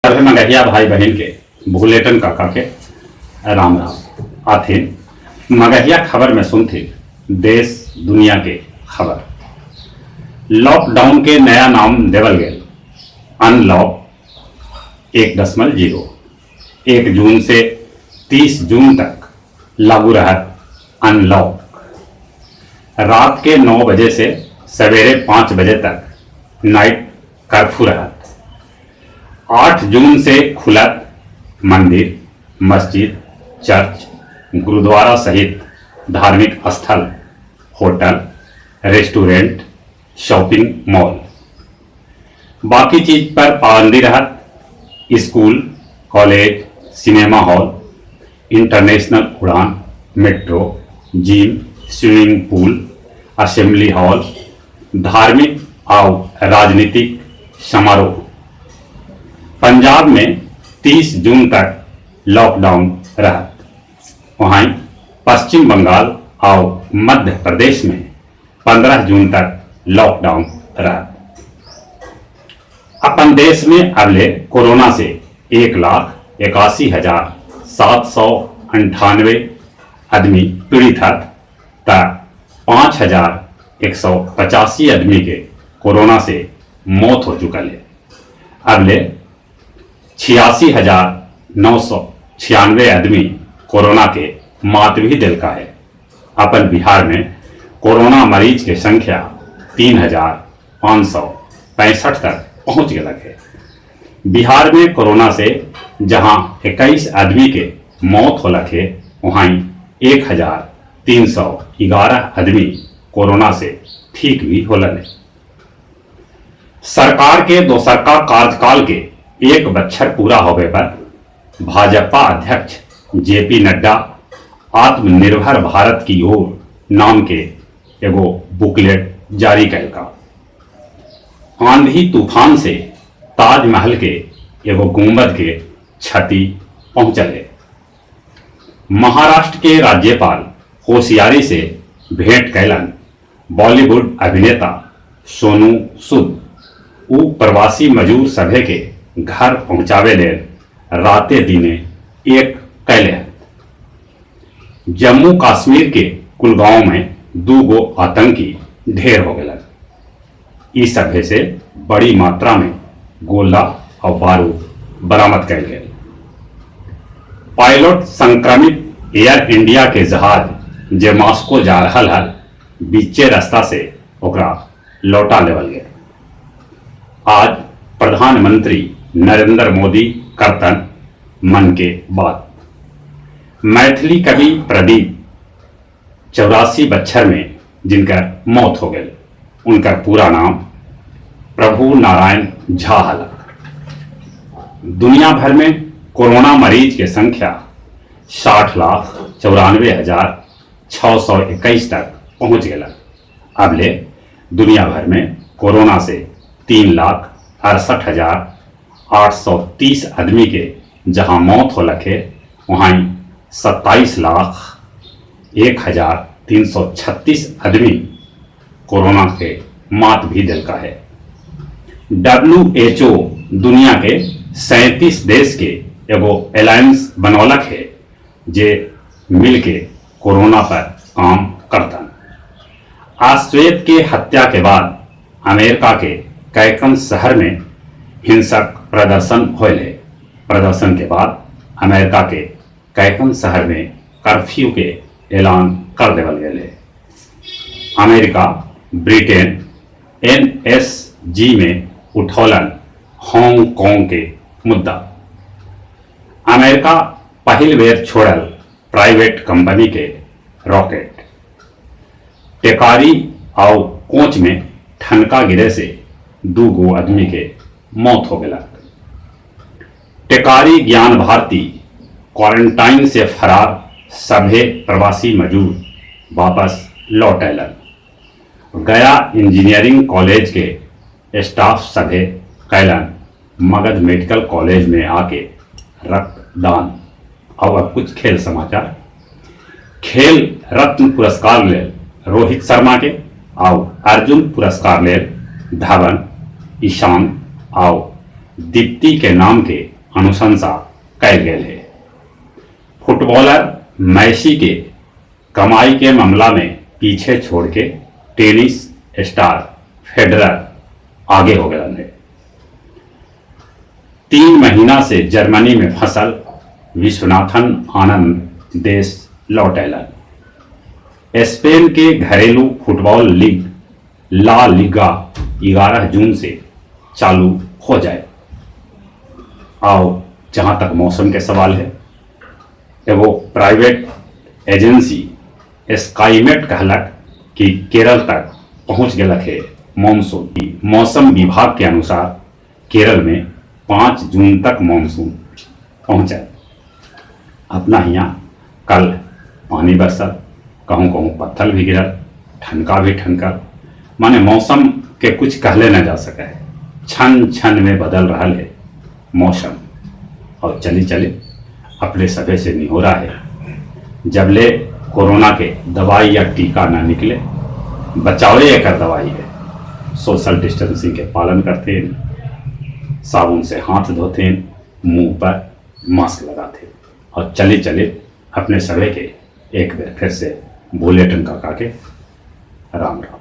सभे मगहिया भाई-बहिन के भुलेटन काका के राम-राम। आथिन मगहिया खबर में सुनथिन देश दुनिया के खबर। लॉकडाउन के नया नाम देवल गेल अनलॉक 1.0। 1 जून से 30 जून तक लागू रहत अनलॉक। रात के 9 बजे से सवेरे 5 बजे तक नाइट कर्फ्यू रहत। 8 जून से खुलत मंदिर, मस्जिद, चर्च, गुरुद्वारा सहित धार्मिक स्थल, होटल, रेस्टोरेंट, शॉपिंग मॉल। बाकी चीज पर पाबंदी रहत। School, college, cinema hall, international उड़ान, metro, gym, swimming pool, assembly hall, धार्मिक आउ राजनीतिक समारोह। पंजाब में 30 जून तक लॉकडाउन रहत। वहीं पश्चिम बंगाल आउ मध्य प्रदेश में 15 जून तक लॉकडाउन रहत। अपन देश में अबले कोरोना से 1,81,798 आदमी पीड़ित हथ, त 5,185 आदमी के कोरोना से मौत हो चुकल है। अबले 86,996 आदमी कोरोना के मात भी दिलका है। अपन बिहार में कोरोना मरीज के संख्या 3,565 तक पहुंच गलक है। बिहार में कोरोना से जहां 21 आदमी के मौत होलक है, वहीं 1,311 आदमी कोरोना से ठीक भी होलन है। सरकार के दोसरका कार्यकाल के एक बच्छर पूरा होवे पर भाजपा अध्यक्ष जेपी नड्डा आत्मनिर्भर भारत की ओर नाम के एगो बुकलेट जारी कैलका। आंधी तूफान से ताजमहल के एगो गुंबद के क्षति पहुंचल है। महाराष्ट्र के राज्यपाल होशियारी से भेंट कैलन बॉलीवुड अभिनेता सोनू सूद। ऊ प्रवासी मजूर सभे के घर पहुंचावे लेल राते दिने एक कैले हथ। जम्मू कश्मीर के कुलगांव में दू गो आतंकी ढेर हो गेलन। ई सभे से बड़ी मात्रा में गोला और बारूद बरामद कैल गेल। पायलट संक्रमित एयर इंडिया के जहाज जे मास्को जा रहल हल, बीचे रास्ता से ओकरा लौटा लेवल गेल। आज प्रधानमंत्री नरेंद्र मोदी करतन मन के बात। मैथिली कवि प्रदीप 84 बच्छर में जिनकर मौत हो गई, उनकर पूरा नाम प्रभु नारायण झा हलक। दुनिया भर में कोरोना मरीज के संख्या 60,94,621 तक पहुंच गया। अबले दुनिया भर में कोरोना से 3,68,830 आदमी के जहां मौत हो लखे, वहां 27,01,336 आदमी कोरोना के मात भी दिलका है। WHO दुनिया के 37 देश के एगो अलायंस बनौलक है, जे मिलके कोरोना पर काम करतन। आश्वेत के हत्या के बाद अमेरिका के कैकन शहर में हिंसक प्रदर्शन होल है। प्रदर्शन के बाद अमेरिका के कैकन शहर में कर्फ्यू के ऐलान कर देवल गए है। अमेरिका ब्रिटेन एनएसजी में उठौलन हांगकांग के मुद्दा। अमेरिका पहिल बेर छोड़ल प्राइवेट कंपनी के रॉकेट। टेकारी आउ कोच में ठनका गिरे से दू गो आदमी के मौत हो गया। टेकारी ज्ञान भारती क्वारंटाइन से फरार सभे प्रवासी मजदूर वापस लौट अलन। गया इंजीनियरिंग कॉलेज के स्टाफ सभे कैलन मगध मेडिकल कॉलेज में आके रक्तदान। और अब कुछ खेल समाचार। खेल रत्न पुरस्कार लेल रोहित शर्मा के आउ अर्जुन पुरस्कार लेल धवन, ईशान आउ दीप्ति के नाम के अनुशंसा कैल गेल हे। फुटबॉलर मैसी के कमाई के मामला में पीछे छोड़ के टेनिस स्टार फेडरर आगे हो गेलन हे। 3 महीना से जर्मनी में फंसल विश्वनाथन आनंद देश लौट अयलन। स्पेन के घरेलू फुटबॉल लीग ला लीगा 11 जून से चालू हो जाए। आओ जहां तक मौसम के सवाल है, एगो प्राइवेट एजेंसी स्काईमेट कहलक कि केरल तक पहुंच गेलक हे मानसून। मौसम विभाग के अनुसार केरल में 5 जून तक मानसून पहुंचल। अपना हियां कल पानी बरसल, कहूं-कहूं पत्थर भी गिरल, ठनका भी ठनकल। माने मौसम के कुछ कहले न जा सके है। छन-छन में बदल रहा है मौसम। और चली-चली अपने सभे से निहोरा है, जबले कोरोना के दवाई या टीका न निकले, बचावे एकर दवाई है। सोशल डिस्टेंसिंग के पालन करते, साबुन से हाथ धोते, मुंह पर मास्क लगाते और चले-चले अपने सभे के एक बार फिर से बुलेटिन का के राम राम।